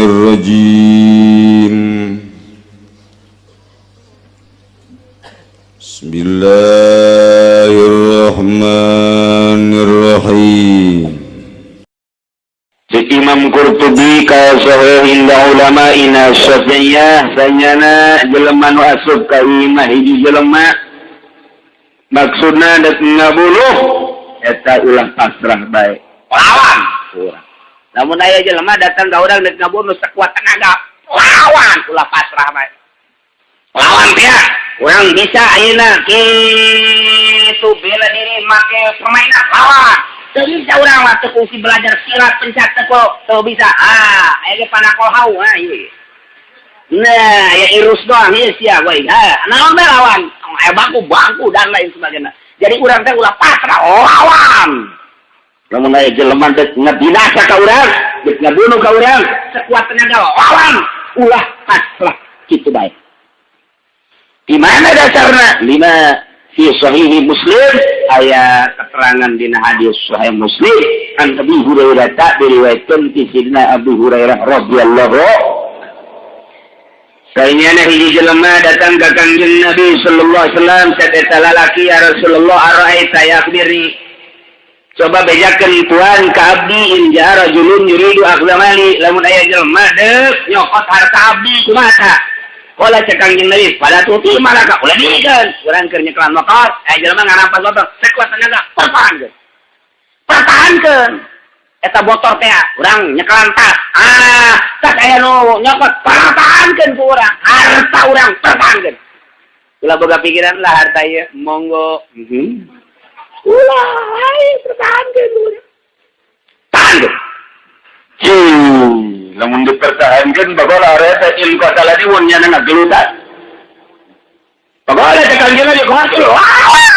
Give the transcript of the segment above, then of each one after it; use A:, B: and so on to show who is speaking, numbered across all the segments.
A: الرجيم. بسم الله الرحمن الرحيم.
B: Cek Imam Qurtubi ka sahih inda ulama ina Syafi'iyah, sanyana jelema nu asup ka imah hiji jelema, maksudna dek ngabunuh eta, ulah pasrah bae, lawan urang. Lamun aya jelema datang ka urang dek ngabunuh, sekuat tenaga lawan, ulah pasrah bae, lawan. Dia urang bisa ayeuna kitu bela diri make permainan, lawan. Teu bisa urang mah, teu kungsi belajar silat pencak teu kok teu bisa, ah aya ge panakolhau, ah ieu. Nah, ya irus doang ieu sia we. Ha, naon bae lawan. Aya bangku-bangku dan lain sebagainya. Jadi urang teh ulah pasrah, lawan. Lamun aya jelema dek ngabinasa ka urang, dek ngabunuh ka urang, sekuat tenaga lawan, ulah pasrah kitu bae. Di mana dasarna? Lima fi sahihi Muslim, aya keterangan dina hadis sahih Muslim, an Abi Hurairah, tak diriwayatkeun ti Sidina Abu Hurairah radhiyallahu. Kayaknya hiji jelema datang ke Kangjeng Nabi sallallahu alaihi wasallam, cek eta lalaki, "Ya Rasulullah, ara'aita, ya akhbirni, coba bejakeun tuan ka abdi, in jaa rajulun yuridu akhdha mali, lamun aya jelema deuk nyokot harta abdi, kumaha?" Qala, cek Kangjeng Nabi, "Fala tu'ti malaka," ulah dibikeun. Urang keur nyekelan motor, aya jelema ngarampas motor, sekuat tenaga pertahankeun. Pertahankeun. Eta motor teh urang nyekelan tas. Ah, tas aya nu nyokot, pertahankeun ku urang. Harta urang pertahankeun. Ulah boga pikiran lah harta ieu, monggo. Ulah, ayo pertahankeun ku urang. Tahankeun. Lamun dipertahankan bagola reta in kota lagi mun nyana ngagelutan. Bagola cek Kangjeng Nabi, kumaha? Lawan.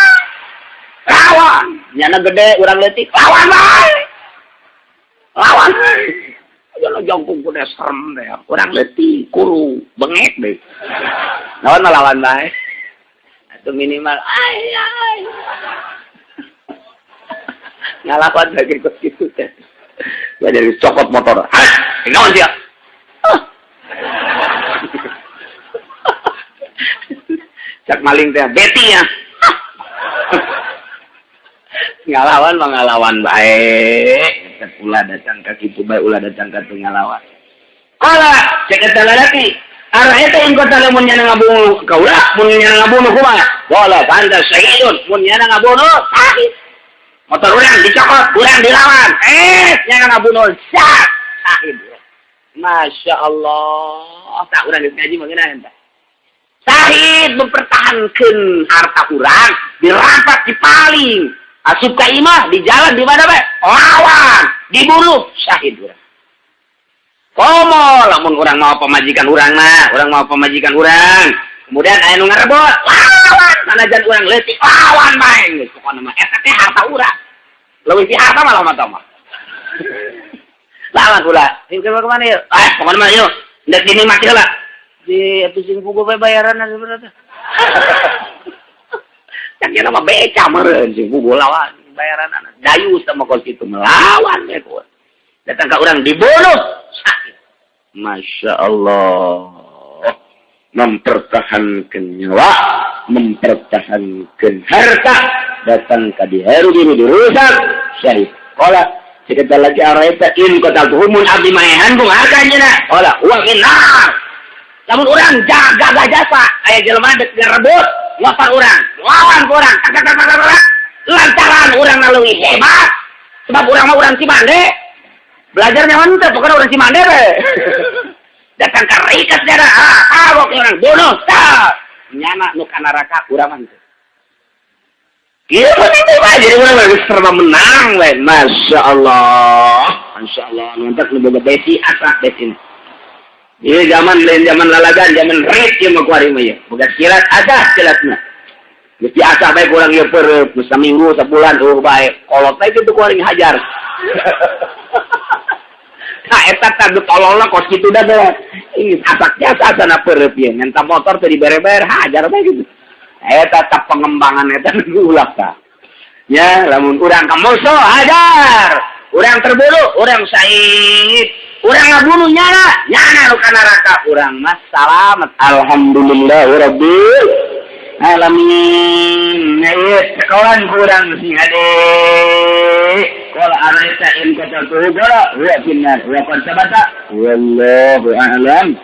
C: Lawan. Nyana gede, urang leutik, lawan bae. Lawan. Jangan jangkung kuda serem deh. Urang leutik, kuru, bengek deh. Lawan mah lawan bae. Atau minimal ay ay. Ngalawan lagi kok gitu teh. Ya dari cokot motor. Ah, naon sia? Ah. Cak maling teh beti ya. Ngalawan mah ngalawan bae. Ulah datang ka kitu bae, ulah datang ka teu ngalawan.
B: Qala, cek eta lalaki, "Ara'aita in qatala, mun nyana ngabunuh kaula, mun nyana ngabunuh kumaha?" Qala, "Anta syahidun," mun nyana ngabunuh syahid.
C: Motor urang dicokot, urang dilawan. Eh, nyana ngabunuh sah. Syahid. Masya Allah. Tak urang geus ngaji mah ngeunah tah. Syahid mempertahankan harta urang, dirampas, dipaling. Asup ka imah, di jalan di mana bae? Lawan, dibunuh, syahid urang. Komo lamun urang mau pamajikan urang mah, urang mau pamajikan urang. Kemudian aya nu ngarebot, lawan, sanajan urang leutik, lawan bae geus pokona mah eta teh harta urang. Leuwih ti harta malah mah mah. Lawan ulah. Yuk ke mana yuk? Ah, kemana mah yuk? Ndek dini mati heula. Di atuh sing puguh bae bayaran sebenarnya. Kan kira mah beca meureun sing puguh lawan bayaran anak. Dayu sama kos itu melawan ya ku. Datang ke orang dibunuh. Sakit.
B: Masya Allah. Mempertahankan nyawa, mempertahankan harta, datang ke diheru diri dirusak, syahid. Qala, cek eta lagi, "Ara'aita in qataltuhu, mun abdi maehan kumaha nyana?" Qala, "Huwa finnar."
C: Lamun urang jaga jasa, aya jelema dek ngerebut motor urang, lawan ku urang, tak tak tak tak tak. Lantaran urang leuwih hebat. Sebab urang mah urang Cimande. Belajarnya mana teh, pokoknya urang Cimande we. Datang ke rikas jara, ah, kagok urang bunuh, tak. Nyana nu ka neraka, urang mah henteu.
B: Gitu nih Pak, jadi urang lagi serba menang we. Masya Allah. Masya Allah, mantap nu boga besi asak besi. Ini zaman lain zaman lalagan, zaman rit ieu mah kuari mah ieu. Boga silat asah silatna. Geus diasah bae kurang ieu peureub, geus saminggu, sabulan eueuh bae. Kolot bae kitu kuari hajar. Nah, eta tah tololna kos kitu da teh. Ini asak jasa asana peureub ieu. Minta motor teu dibere-bere, hajar bae gitu. Eta tah pengembangan eta ulah tah. Ya, lamun urang ka musuh hajar. Urang terbunuh, urang syahid.
C: Urang ngabunuh nyana, nyana nu ka neraka, urang mah salamet. Alhamdulillah rabbil alamin. Ieu sekawan kurang sing hade. Qala araita in qataltuhu qala huwa finnar wa qad sabata wallahu a'lam.